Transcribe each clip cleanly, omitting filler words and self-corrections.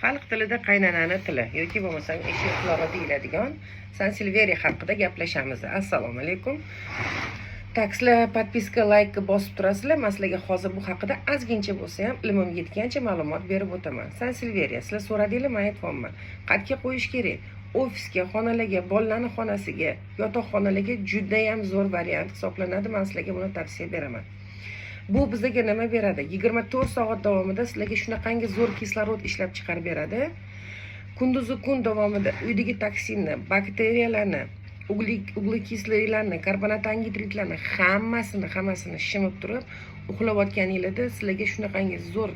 Xalq tilida qaynanani tili yoki bo'lmasam eshak qulog'i deyiladigan sanseviyeriya haqida gaplashamiz. Assalomu alaykum. Так, sizlar подписка, laykni bosib turasizlar. Man sizlarga hozir bu haqida ozgincha bo'lsa ham, ilmim yetgancha ma'lumot berib o'taman. Sanseviyeriya, sizlar so'radinglar, man aytyapman. Qayerga qo'yish kerak? Ofisga, xonalarga, bolalarni xonasiga, yotoqxonalarga judayam zo'r variant hisoblanadi. Man sizlarga buni tavsiya beraman. Bu bizga nima beradi? 24 soat davomida sizlarga shunaqangi zo'r kislorod ishlab chiqarib beradi. Kunduzi kun davomida uydagi toksinni, bakteriyalarni, углекислый larni, karbonat angidridlarni hammasini shimib turib, uxlayotganinglarda sizlarga shunaqangi zo'r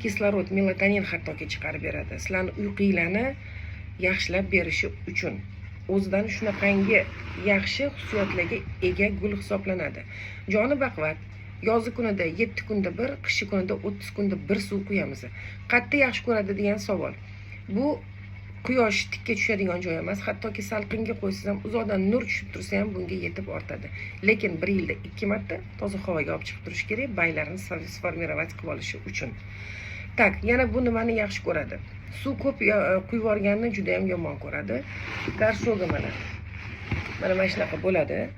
kislorod, melatonin hattoki chiqarib beradi. Sizlarni uyqunglarni yaxshilab berishi uchun o'zidan shunaqangi yaxshi xususiyatlarga ega gul hisoblanadi. Joni baquvvat. Yozi kunida 7 kunda bir, qishi kunida 30 kunda bir suv quyamiz. Qayerda yaxshi ko'radi degan savol. Bu quyosh tikka tushadigan joy emas, hattoki salqinga qo'ysangiz ham, uzoqdan nur tushib tursa ham bunga yetib ortadi. Lekin bir yilda ikki marta toza havoga olib chiqib turish kerak, baylarini сформировать qilib olishi uchun. Так, yana bu nimani yaxshi ko'radi? Suv ko'p quyib yuborganni juda ham yomon ko'radi. Горшок i mana. Mana shunaqa bo'ladi.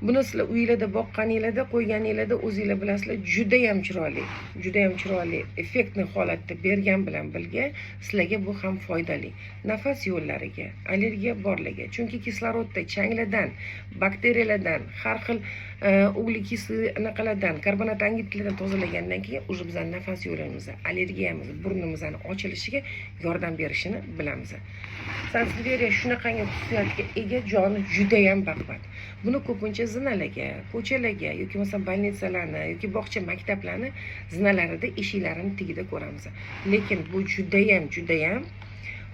Buni sizlar uyinglarda boqqaninglarda, qo'yganinglarda, o'zinglar bilasizlar, judayam chiroyli, judayam chiroyli, эффектный holatda bergan bilan birga sizlarga bu ham foydali. Nafas yo'llariga, allergiya borlarga, chunki kislorodda changlardan, bakteriyalardan, har xil углекислый anaqalardan, karbonat angidridlardan tozalagandan keyin уже bizani nafas yo'limizni, allergiyamiz, burnimizni ochilishiga yordam berishini bilamiz. Sanseviyeriya shunaqangi xususiyatga ega, joni judayam baquvvat. Buni ko'pincha zinalarga, ko'chalarga yoki bo'lmasa больница larni yoki bog'cha, maktablarni zinalarida, eshiklarini tagida ko'ramiz. Lekin bu judayam, judayam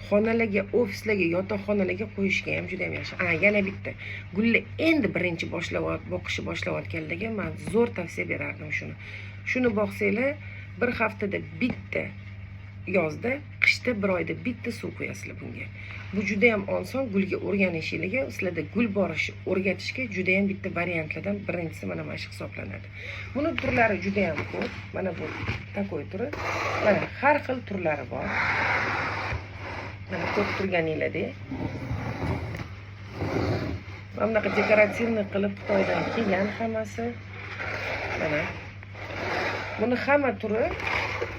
xonalarga, ofislarga, yotoqxonalarga qo'yishga ham judayam yaxshi. A, yana bitta gulni endi birinchi boshlab boqishni boshlayotganlarga man zo'r tavsiya berardim shuni. Shuni boqsanglar, bir haftada bitta yozda, qishda bir oyda bitta suv qo'yasizlar bunga. Bu judayam oson gulga o'rganishinglarga, sizlarda gul borishi o'rgatishga judayam bitta variantlardan birinchisi mana shu hisoblanadi. Buni turlari judayam ko'p. Mana bu такой turi. Mana har xil turlari bor. Mana ko'rib turganinglardek. Mana bunaqa декоративный qilib Xitoydan kelgan hammasi. Mana. Buni hamma turi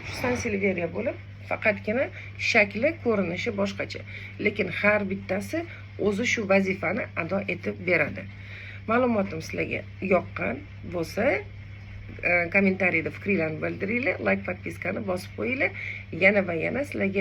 shu sanseviyeriya bo'lib, faqatgina shakli, ko'rinishi boshqacha. Lekin har bittasi o'zi shu vazifani ado etib beradi. Ma'lumotim sizlarga yoqqan bo'lsa, kommentariyda fikringlarni bildiringlar, layk, подписка ni bosib qo'yinglar. Yana va yana sizlarga